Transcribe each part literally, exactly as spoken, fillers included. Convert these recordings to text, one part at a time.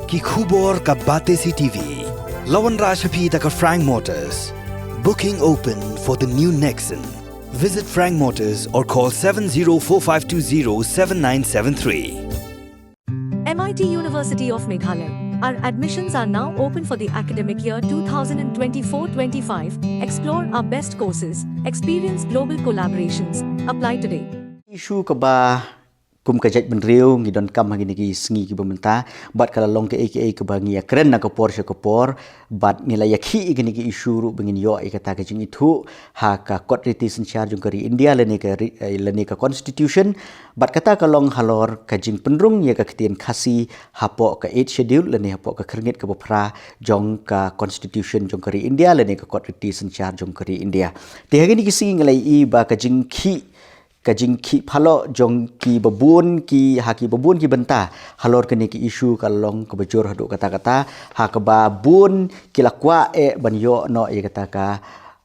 Ki khubor ka Batesi T V. La wanrah sha phi da ka Frank Motors. Booking open for the new Nexon. Visit Frank Motors or call seven zero four five two zero seven nine seven three. M I T University of Meghalaya. Our admissions are now open for the academic year twenty twenty-four twenty-five. Explore our best courses, experience global collaborations. Apply today. Issue kaba kum ka jaitbynriew ngi donkam ha kine ki sngi kiba mynta, bad ka la long kaei kaei kaba ngi ïakren na ka por sha ka por, bad ngi la ïakhih ïa kine ki issue ruh ba ngin ïoh ïa kata ka jingithuh ha ka kot riti synshar jong ka ri India lane ka ri, eh, lane ka constitution, bad kata ka long halor ka jingpynrung ïa ka ktien Khasi hapoh ka eighth schedule lane hapoh ka khyrngit kaba phra jong ka constitution jong ka ri India lane ka kot riti synshar jong ka ri India. Te ha kine ki sngi ngi la ïohi ba ka jingkhih ka jingkhih phalloh jong kiba bun ki, ha kiba bun ki bynta halor kane ki issue ka long kaba jur haduh katta katta, ha kaba bun ki la kwah eh ban ïoh noh ïa kata ka,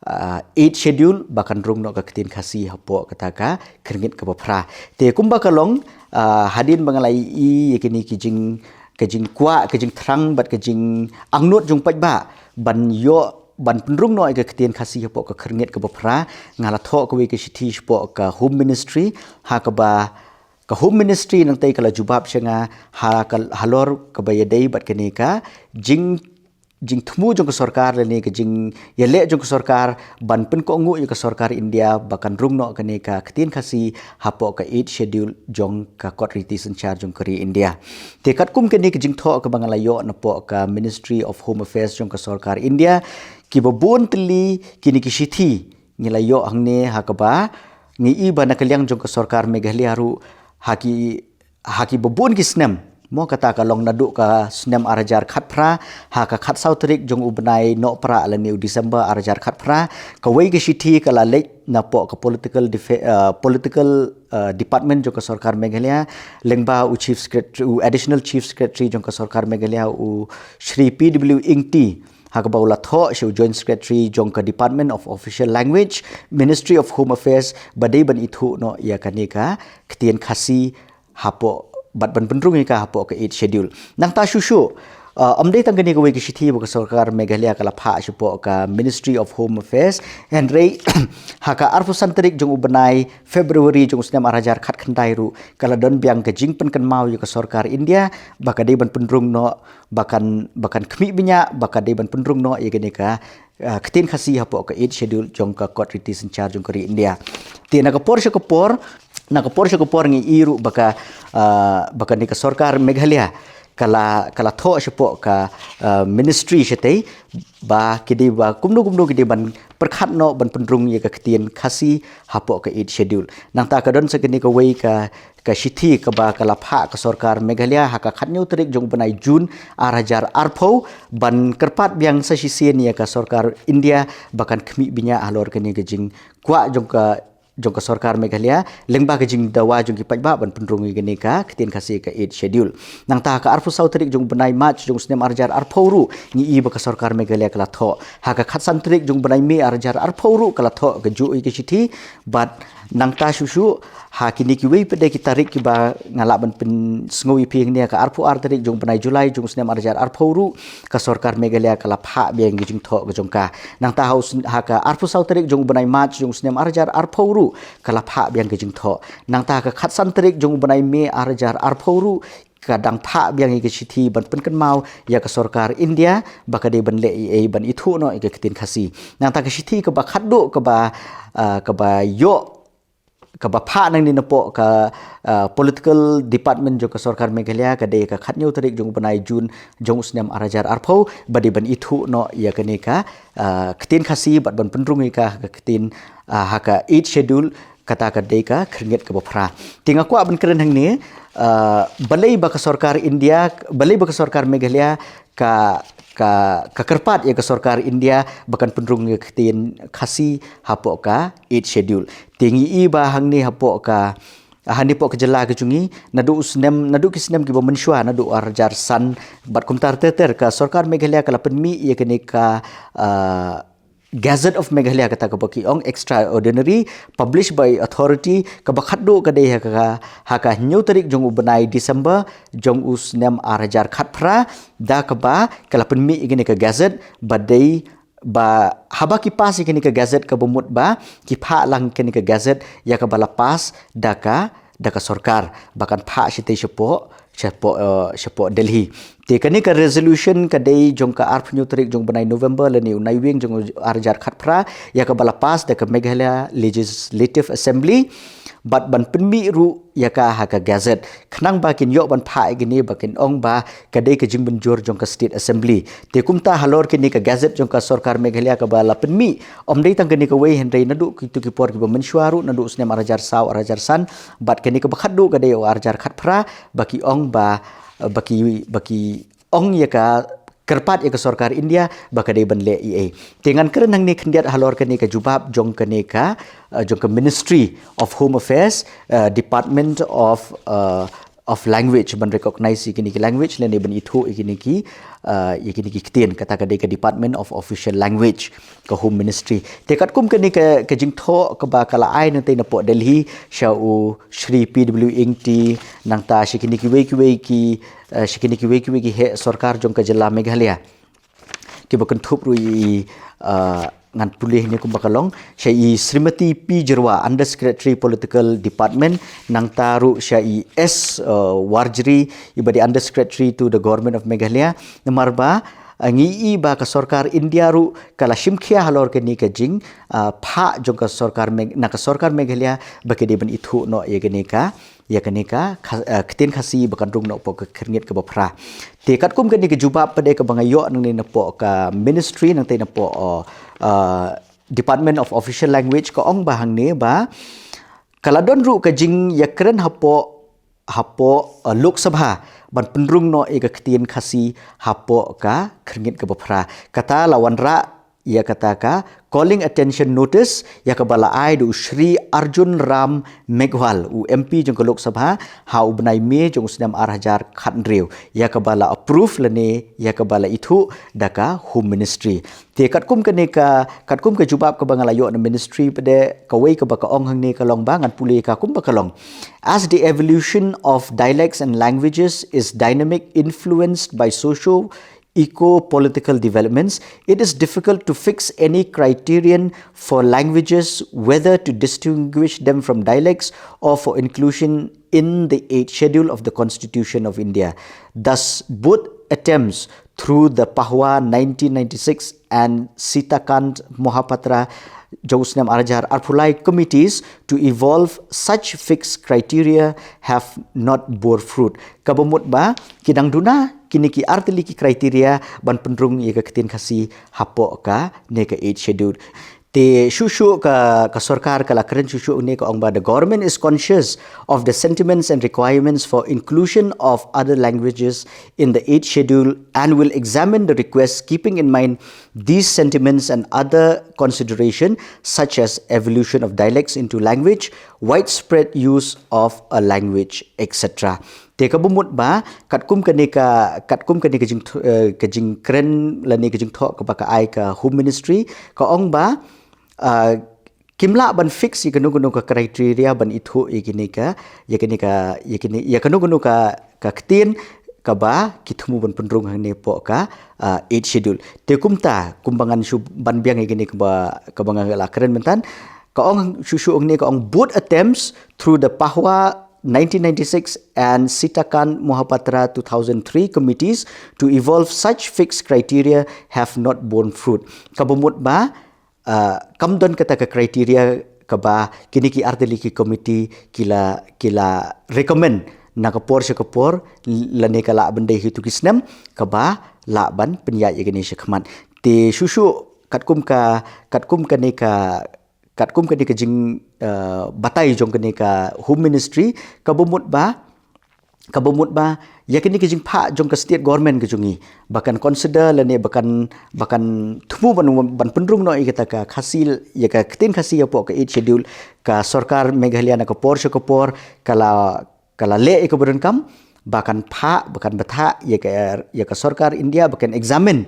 ah, eighth schedule ba kan rung noh ka ktien Khasi hapoh kata ka khyrngit kaba phra. Te kumba ka long, ah, hadien ba nga la ïohi ïa kine ki jing, ka jingkwah, ka jingthrang bad ka jingangnud jong paidbah ban ïoh ban pynrung noh ïa ka ktien Khasi hapoh ka khyrngit kaba phra, nga la thoh kawei ka shithi shapoh ka Home Ministry, ha kaba ka Home Ministry nangtei ka la jubab sha nga ha ka, halor kaba ïadei bad kane ka jing, jingthmu jong ka sorkar lane ka jingïaleh jong ka sorkar ban pynkohnguh ïa ka sorkar India ba kan rung noh kane ka ktien Khasi hapoh ka eighth schedule jong ka kot riti synshar jong ka ri India. Te katkum kane ka jingthoh kaba nga la ïoh napoh ka Ministry of Home Affairs jong ka sorkar India, kiba bun tylli kine ki shithi ngi la ïoh hangne ha kaba ngi i ba na ka liang jong ka sorkar Meghalaya ruh ha ki, ha kiba bun ki snem, mo, kata ka long naduh ka snem ar hajar khatphra, ha ka khatsaw tarik jong u bnai Nohprah lane u December ar hajar khatphra, kawei ka shithi ka la leit napoh ka political dife-, uh, political, uh, department jong ka sorkar Meghalaya, lyngba u Chief Secretary, u Additional Chief Secretary jong ka sorkar Meghalaya, u Shri P W Ingti, ha kaba u la thoh sha u Joint Secretary jong ka Department of Official Language, Ministry of Home Affairs, ba dei ban ithuh noh ïa kane ka ktien Khasi hapoh, bad ban pynrung ïa ka hapoh ka eighth schedule. Nangta shuh shuh, uh, ym dei tang kane kawei ka shithi ba ka sorkar Meghalaya ka la phah shapoh ka Ministry of Home Affairs, hynrei ha ka arphew san tarik jong u bnai February jong u snem ar hajar khatkhyndai ruh ka la don biang ka jingpynkynmaw ïa ka sorkar India ba ka dei ban pynrung noh, ba kan, ba kan khmih bniah, ba ka dei ban pynrung noh ïa kane ka, ah, ktien Khasi hapoh ka eighth schedule jong ka kot riti synshar jong ka ri India. Te na ka por sha ka por, na ka por sha ka por ngi i ruh ba ka, ah, ba kane ka sorkar Meghalaya ka la, ka la thoh shapoh ka, ah, ministry shatei ba ki dei ba kumno kumno ki dei ban pyrkhat noh ban pynrung ïa ka ktien Khasi hapoh ka eighth schedule. Nangta ka don sa kane kawei ka, ka shithi kaba ka la phah ka sorkar Meghalaya ha ka khathynñiew tarik jong u bnai June ar hajar arphew ban kyrpad biang sa shisien ïa ka sorkar India ba kan khmih bniah halor kane ka jingkwah jong ka, jong ka sorkar Meghalaya lyngba ka jingdawa jong ki paidbah ban pynrung ïa kane ka ktien Khasi ka eighth schedule. Nangta ha ka arphew saw tarik jong u bnai March jong u snem ar hajar arphew ruh ngi i ba ka sorkar Meghalaya ka la thoh. Ha ka khatsan tarik jong u bnai May ar hajar arphew ruh ka la thoh kajuh ïa ka shithi, bad nangta shuh shuh ha kine kiwei pat de ki tarik kiba nga lah ban pynsngew ïa phi hangne, ha ka arphew ar tarik jong u bnai July jong u snem ar hajar arphew ruh ka sorkar Meghalaya ka la phah biang ka jingthoh ka jong ka. Nangta ha u sn-, ha ka arphew saw tarik jong u bnai March jong u snem ar hajar arphew ruh ka la phah biang ka jingthoh. Nangta ha ka khatsan tarik jong u bnai May ar hajar arphew ruh ka dang phah biang ïa ka shithi ban pynkynmaw ïa ka sorkar India ba ka dei ban leh ei ei ban ithuh noh ïa ka ktien Khasi. Nangta ka shithi kaba khatduh kaba, ah, kaba ïoh, kaba phah nangne napoh ka, ah, political department jong ka sorkar Meghalaya ka dei ka khathynñiew tarik jong u bnai June jong u snem ar hajar arphew ba dei ban ithuh noh ïa kane ka, ah, ktien Khasi bad ban pynrung ïa ka, ka ktien, ah, ha ka eighth schedule, kata ka dei ka khyrngit kaba phra. Te nga kwah ban kren hangne, ah, balei ba ka sorkar India, balei ba ka sorkar Meghalaya ka, ka, ka kyrpad ïa ka sorkar India ba kan pynrung ïa ka ktien Khasi hapoh ka eighth schedule. Te ngi i ba hangne hapoh ka, ah, hangne hapoh ka jylla ka jong ngi, naduh u snem, naduh ki snem kiba mynshuwa, naduh ar hajar san bad kumta ter ter, ka sorkar Meghalaya ka la pynmih ïa kane ka, ah, Gazette of Meghalaya, kata kaba ki ong extraordinary, published by authority, kaba khatduh ka dei ha ka, ha ka hynñiew tarik jong u bnai December jong u snem ar hajar khatphra, da kaba ka la pynmih ïa kane ka gazette, ba dei ba haba ki pass ïa kane ka gazette, kaba mut ba ki phah lang kane ka gazette ïa kaba la pass da ka, da ka sorkar, ba kan phah shatei shapoh, shapoh, eh, shapoh Delhi. Te kane ka resolution ka dei jong ka arphew hynñiew tarik jong u bnai November, lane u Naiwieng jong u ar hajar khatphra, ïa kaba la pass da ka Meghalaya Legislative Assembly, bad ban pynmih ruh ïa ka ha ka gazette, khnang ba kin ïoh ban phah ïa kine, ba kin ong ba ka dei ka jingmynjur jong ka State Assembly. Te kumta halor kane ka gazette jong ka sorkar Meghalaya kaba la pynmih, ym dei tang kane kawei, hynrei naduh kito ki por kiba mynshuwa ruh, naduh u snem ar hajar saw, ar hajar san, bad kane kaba khatduh ka dei u ar hajar khatphra, ba ki ong ba, ba ki, ba ki ong ïa ka, kyrpad ïa ka sorkar India ba ka dei ban leh ei ei. Te ngan kren hangne khyndiat halor kane ka jubab jong kane ka, eh, jong ka Ministry of Home Affairs, eh, Department of, eh, of Language, ban recognize ïa kine ki language, lane ban ithuh ïa kine ki, eh, ïa kine ki ktien, kata ka dei ka Department of Official Language, ka Home Ministry. Te katkum kane ka, ka jingthoh kaba ka la ai nangtei napoh Delhi sha u Shri P W Ingti, nangta sha kine kiwei kiwei ki, eh, sha kine kiwei kiwei ki heh sorkar jong ka jylla Meghalaya, kiba kynthup ruh ïa, eh, ngan pule hangne kumba ka long, sha i Srimati P Jyrwa, Under Secretary Political Department, nangta ruh sha i S, eh, Warjri, iba dei Under Secretary to the Government of Meghalaya, namar ba, eh, ngi i ba ka sorkar India ruh ka la shimkhia halor kane ka jing, eh, phah jong ka sorkar Meg-, na ka sorkar Meghalaya, ba ka dei ban ithuh noh ïa kane ka, ïa kane ka, kha-, eh, ktien Khasi ba kan rung napoh ka khyrngit kaba phra. Te katkum kane ka jubab pat de kaba nga ïoh nangne napoh ka Ministry, nangtei napoh, oh, eh, Department of Official Language, ka ong ba hangne ba ka la don ruh ka jingïakren hapoh, hapoh, eh, Lok Sabha, ban pynrung noh ïa ka ktien Khasi hapoh ka khyrngit kaba phra. Kata la wanrah ïa kata ka calling attention notice, ïa kaba la ai da u Shri Arjun Ram Meghwal, u M P jong ka Lok Sabha, ha u bnai May jong u snem ar hajar khathynriew, ïa kaba la approve lane ïa kaba la ithuh da ka Home Ministry. Te katkum kane ka, katkum ka jubab kaba nga la ïoh na Ministry pat de, kawei kaba ka ong hangne ka long ba, ngan pule ïa ka kumba ka long. As the evolution of dialects and languages is dynamic, influenced by socio eco-political developments, it is difficult to fix any criterion for languages, whether to distinguish them from dialects or for inclusion in the Eighth Schedule of the Constitution of India. Thus, both attempts through the Pahwa nineteen ninety-six and Sitakant Mohapatra jong u snem ar hajar arphew lai committees to evolve such fixed criteria have not bore fruit. Kaba mut ba, ki dang duna kine ki artylli ki criteria ban pynrung ïa ka ktien Khasi hapoh kane ka Eighth Schedule. Te shuh shuh ka, ka sorkar ka la kren shuh shuh ne, ka ong ba the government is conscious of the sentiments and requirements for inclusion of other languages in the Eighth Schedule and will examine the request, keeping in mind these sentiments and other consideration such as evolution of dialects into language, widespread use of a language, et cetera. Te kaba mut ba, katkum kane ka, katkum kane ka jing, eh, ka jingkren lane ka jingthoh kaba ka ai ka Home Ministry, ka ong ba, ah, kim lah ban fix ïa kano kano ka criteria ban ithuh ïa kane ka, ïa kane ka, ïa kane, ïa kano kano ka, ka ktien kaba ki thmu ban pynrung hangne hapoh ka, ah, Eighth Schedule. Te kumta, kumba ngan shu ban biang ïa kane kaba, kaba nga la kren mynta, ka ong shuh shuh hangne, ka ong both attempts through the Pahwa nineteen ninety-six and Sitakant Mohapatra two thousand three committees to evolve such fixed criteria have not borne fruit. Kaba mut ba, ah, kam don kata ka criteria kaba kine ki artylli ki committee ki la, ki la recommend na ka por sha ka por, lane ka lah ban dei ha kito ki snem kaba lah ban pynïaid ïa kane shakhmat. Te shuh shuh katkum ka, katkum kane ka, katkum kane ka jing, eh, batai jong kane ka Home Ministry, kaba mut ba, kaba mut ba ïa kane ka jingphah jong ka state government ka jong ngi, ba kan consider lane ba kan, ba kan thmu ban, ban pynrung noh ïa kata ka Khasi, ïa ka ktien Khasi hapoh ka Eighth Schedule, ka sorkar Meghalaya na ka por sha ka por ka la, ka la leh ïa kaba donkam, ba kan phah, ba kan bthah ïa ka, ïa ka sorkar India ba kan examine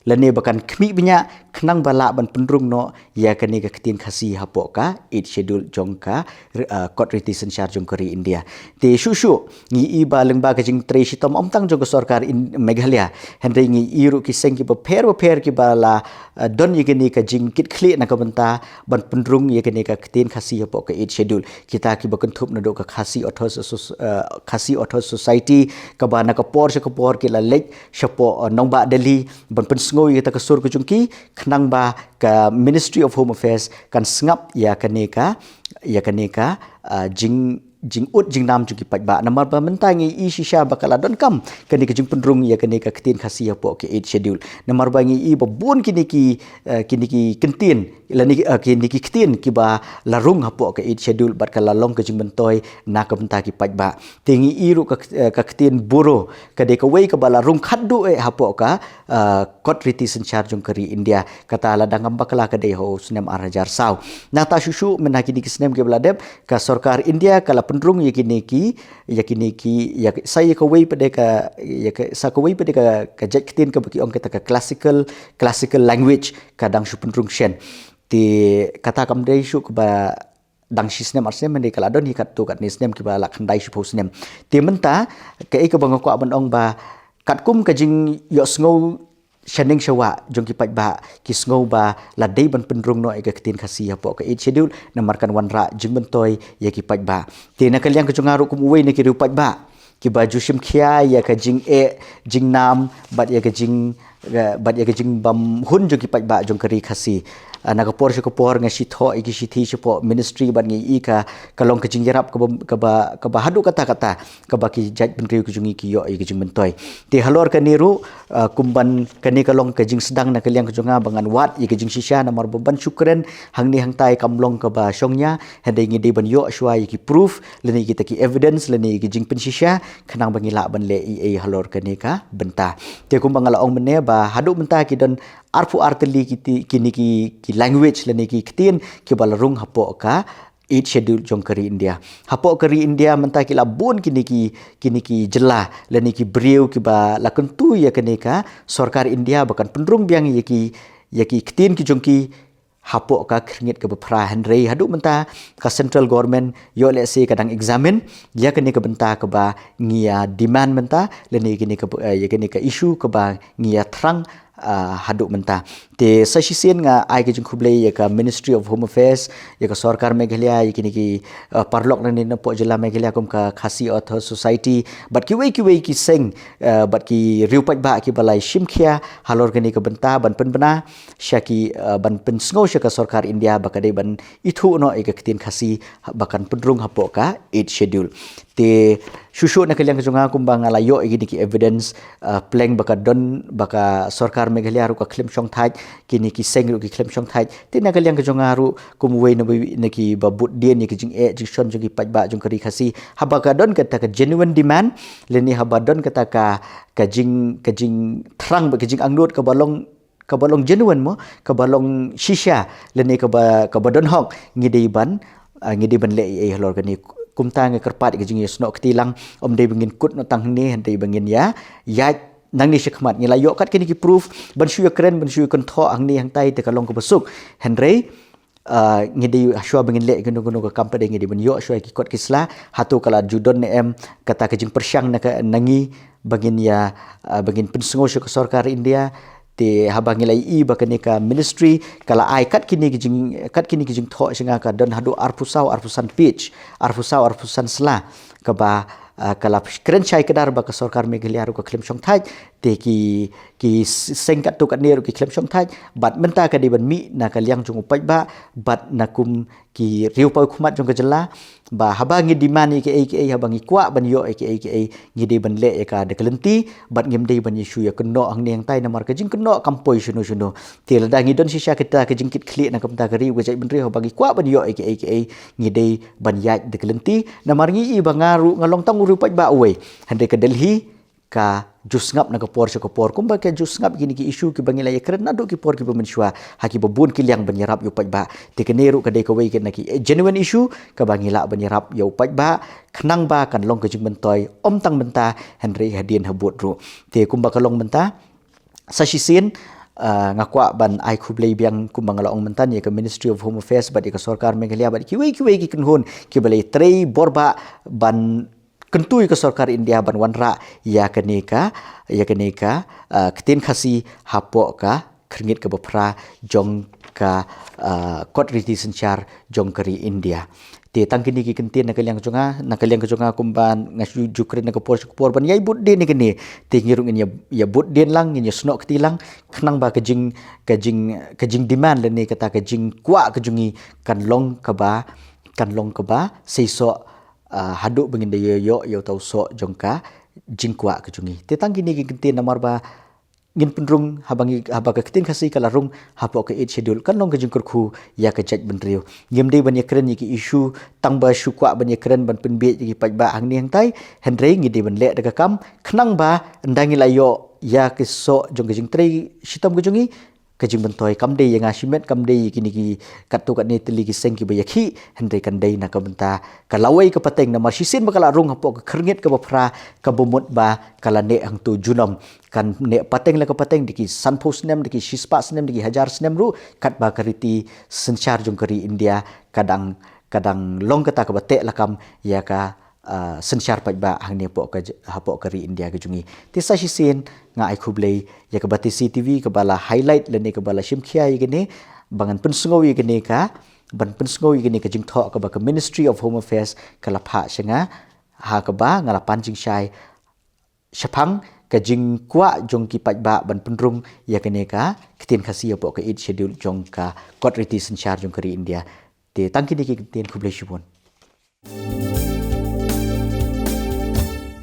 lane ba kan khmih bniah khnang ba lah ban pynrung noh ïa kane ka ktien Khasi hapoh ka Eighth Schedule jong ka, uh, kot riti synshar jong ka ri India. Te shuh shuh ngi i ba lyngba ka jingtrei shitom ym tang jong ka sorkar in Meghalaya, hynrei ngi i ruh ki seng kiba pher ba pher kiba la, uh, don ïa kane ka jingkitkhlieh na ka bynta ban pynrung ïa kane ka ktien Khasi hapoh ka Eighth Schedule. Kita kiba kynthup naduh ka Khasi Authors Asso-, uh, Khasi Authors Society, kaba na ka por sha ka por ki la leit shapoh, uh, nongbah Delhi ban pynsngew ïa kita ka sur ka jong ki, khnang ba ka Ministry of Home Affairs kan sngap ïa kane ka, ïa kane ka, uh, jing jingud jingnam jong ki paidbah. Namar ba mynta ngi i shisha ba ka la donkam kane ka jingpynrung ïa kane ka ktien Khasi hapoh ka Eighth Schedule. Namar ba ngi i ba bun kine ki, uh, kine ki ktien, lane, uh, kine ki ktien kiba la rung hapoh ka Eighth Schedule bad ka la long ka jingmyntoi na ka bynta ki paidbah. Te ngi i ruh ka, uh, ka ktien Boro, ka dei kawei kaba la rung khatduh eh hapoh ka, uh, kot riti synshar jong ka ri India. Kata la dang ym bakla, ka dei ha u snem ar hajar saw. Nangta shuh shuh mynta kine ki snem kiba la dep, ka sorkar India ka la pynrung ïa kine ki, ïa kine ki, ïa, sa ïa kawei pat de ka, ïa ka, sa kawei pat de ka, ka jait ktien kaba ki ong kata ka classical, classical language, ka dang shu pynrung shen. Te kata kam dei shuh kaba dang shi snem ar snem, hynrei ka la don hi katto katne snem kiba la khyndai shiphew snem. Te mynta kaei kaba nga kwah ban ong ba katkum ka jingïohsngew shaneng shawah jong ki paidbah, ki sngew ba la dei ban pynrung noh ïa ka ktien Khasi hapoh ka Eighth Schedule, namar kan wanrah jingmyntoi ïa ki paidbah. Te na ka liang ka jong nga ruh kum uwei na ki riew paidbah kiba ju shim khia ïa ka jingeh jingnam bad ïa ka jing, bad ïa ka jingbymhun jong ki paidbah jong ka ri Khasi. Ah, na ka por sha ka por nga shi thoh ïa ki shithi shapoh ministry bad ngi i ka, ka long ka jingïarap kaba, kaba, kaba haduh katta katta kaba ki jaitbynriew ki jong ngi ki ïoh ïa ka jingmyntoi. Te halor kane ruh, ah, kumban kane ka long ka jingsdang na ka liang ka jong nga ba ngan wad ïa ka jingshisha, namar ba ban shu kren hangne hangtai kam long kaba shongnia, hynrei ngi dei ban ïoh shuwa ïa ki proof lane kita ki evidence lane ki jingpynshisha, khnang ba ngi lah ban leh ei ei halor kane ka bynta. Te kumba nga la ong mynne ba haduh mynta ki don arphew ar tylli ki ti-, kine ki, ki language lane ki ktien kiba la rung hapoh ka Eighth Schedule jong ka ri India. Hapoh ka ri India mynta ki la bun kine ki, kine ki jylla lane ki briew kiba la kyntu ïa kane ka sorkar India ba kan pynrung biang ïa ki, ïa ki ktien ki jong ki hapoh ka khyrngit kaba phra, hynrei haduh mynta ka central government ïoh lehse ka dang examine ïa kane ka bynta kaba ngi ïa demand mynta lane ïa kane ka, eh, ïa kane ka issue kaba ngi ïa thrang, ah, haduh mynta. Te sa shisien nga ai ka jingkhublei ïa ka Ministry of Home Affairs, ïa ka sorkar Meghalaya, ïa kine ki, ah, paralok na ne na poh jylla Meghalaya kum ka Khasi Authors Society bad kiwei kiwei ki seng, ah, bad ki riew paidbah kiba la shim khia halor kane ka bynta ban pynbna sha ki, ah, ban pynsngew sha ka sorkar India ba ka dei ban ithuh noh ïa ka ktien Khasi ba kan pynrung hapoh ka Eighth Schedule. Te shuh shuh na ka liang ka jong nga kumba nga la ïoh ïa kine ki evidence, ah, pleng ba ka don, ba ka sorkar Meghalaya ruh ka khlem shongthait, kine ki seng ruh ki khlem shongthait. Te na ka liang ka jong nga ruh kum uwei na ba, na kiba bud dien ïa ki jingeh jingshon jong ki paidbah jong ka ri Khasi, haba ka don kata ka genuine demand lane haba don kata ka, ka jing, ka jingthrang bad ka jingangnud kaba long, kaba long genuine mo, kaba long shisha lane kaba, kaba don hok, ngi dei ban, ah, ngi dei ban leh ei ei halor kane. Kumta nga kyrpad ïa ka jingïasnoh kti lang, ym dei ba ngin kut noh tang hangne, hynrei ba ngin ïa ïaid nangne shakhmat. Ngi la ïoh kat kine ki proof ban shu ïakren, ban shu ïakynthoh hangne hangtai te ka long kaba suk, hynrei, ah, ngi dei shuwa ba ngin leh kano kano ka kam pat de ngi dei ban ïoh shuwa ki kot ki sla, hato ka la ju don ne em kata ka jingpyrshang na ka, na ngi ba ngin ïa, ah, ba ngin pynsngew sha ka sorkar India. Te haba ngi la ïohi ba kane ka ministry ka la ai kat kine ki jing, kat kine ki jingthoh sha nga, ka don haduh arphew saw arphew san page, arphew saw arphew san sla, kaba, ah, ka la kren shai kdar ba ka sorkar Meghalaya ruh ka khlem shongthait, te ki, ki seng katto katne ruh ki khlem shongthait, bad mynta ka dei ban mih na ka liang jong u paidbah bad na kum ki riew paw khmat jong ka jylla, ba haba ngi demand ïa kiei kiei, haba ngi kwah ban ïoh ïa kiei kiei, ngi dei ban leh ïa ka da ka lynti bad ngim dei ban ïa shu ïakynnoh hangne hangtai, namar ka jingkynnoh kam poi shano shano. Te lada ngi don shisha kita ka jingkitkhlieh na ka bynta ka ri, ka jaitbynriew, haba ngi kwah ban ïoh ïa kiei kiei, ngi dei ban ïaid da ka lynti. Namar ngi i ba nga ruh nga long tang u riew paidbah uwei, hynrei ka Delhi ka ju sngap na ka por sha ka por, kumba ka ju sngap kine ki issue kiba ngi la ïakren naduh ki por kiba mynshuwa ha kiba bun ki liang ban ïarap ïa u paidbah. Te kane ruh ka dei kawei na ki genuine issue kaba ngi lah ban ïarap ïa u paidbah, khnang ba kan long ka jingmyntoi ym tang mynta hynrei hadien habud ruh. Te kumba ka long mynta, sa shisien, Uh, nga kwah ban ai khublei biang kumba nga la ong myntan ïa ka Ministry of Home Affairs bad ïa ka sorkar Meghalaya bad kiwei kiwei ki kynhun kiba la trei bor ba ban kyntu ïa ka sorkar India ban wanrah ïa kane ka ïa kane ka uh, ktien Khasi hapoh ka khyrngit kaba phra jong ka uh, kot riti synshar jong ka ri India. Te tang kine ki kyntien na ka liang ka jong nga, na ka liang ka jong nga kumba nga ju kren na ka por sha ka por ban ïai bud dien ïa kine. Te ngi ruh ngin ïa bud dien lang, ngin ïa snoh kti lang khnang ba ka jing ka jing ka jing demand lane kata ka jingkwah ka jong ngi kan long kaba kan long kaba seisoh uh, haduh ba ngin da ïoh ïoh ïa uta u soh jong ka jingkwah ka jong ngi. Te tang kine ki kyntien namar ba ngin pynrung haba ngi haba ka ktien Khasi ka la rung hapoh ka Eighth Schedule kan long ka jingkyrkhu ïa ka jaitbynriew. Ngim dei ban ïakren ïa ki issue tang ba shu kwah ban ïakren ban pynbieit ïa ki paidbah hangne hangtai, hynrei ngi dei ban leh da ka kam khnang ba ynda ngi la ïoh ïa ki soh jong ka jingtrei shitom ka jong ngi, ka jingmyntoi kam dei ïa nga shimet, kam dei ïa kine ki katto katne tylli ki seng kiba ïakhih, hynrei kan dei na ka bynta ka lawei ka pateng namar shisien ba ka la rung hapoh ka khyrngit kaba phra kaba mut ba ka la neh hangto junom. Kan neh pateng la ka pateng da ki sanphew snem, da ki shispah snem, da ki hajar snem ruh, katba ka riti synshar jong ka ri India ka dang ka dang long kata kaba teh lakam ïa ka uh, synshar paidbah hangne hapoh ka j- hapoh ka ri India ka jong ngi. Te sa shisien nga ai khublei ïa ka Batesi T V kaba la highlight lane kaba la shimkhia ïa kane ba ngan pynsngew ïa kane ka ban pynsngew ïa kane ka jingthoh kaba ka Ministry of Home Affairs ka la phah sha nga ha kaba nga la pan jingshai shaphang ka jingkwah jong ki paidbah ban pynrung ïa kane ka ktien Khasi hapoh ka Eighth Schedule jong ka kot riti synshar jong ka ri India. Te tang kine ki kyntien, khublei shibun.